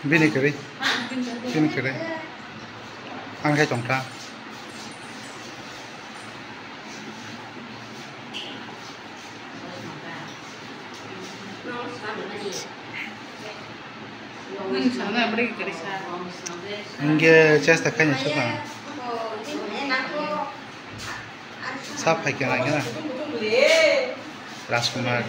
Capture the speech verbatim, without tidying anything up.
Bini kwrwi. Bini kwrwi. Ang khai tongkha. Hingke chesta khaina sukha. Sap hai kena kena. Rajkumar.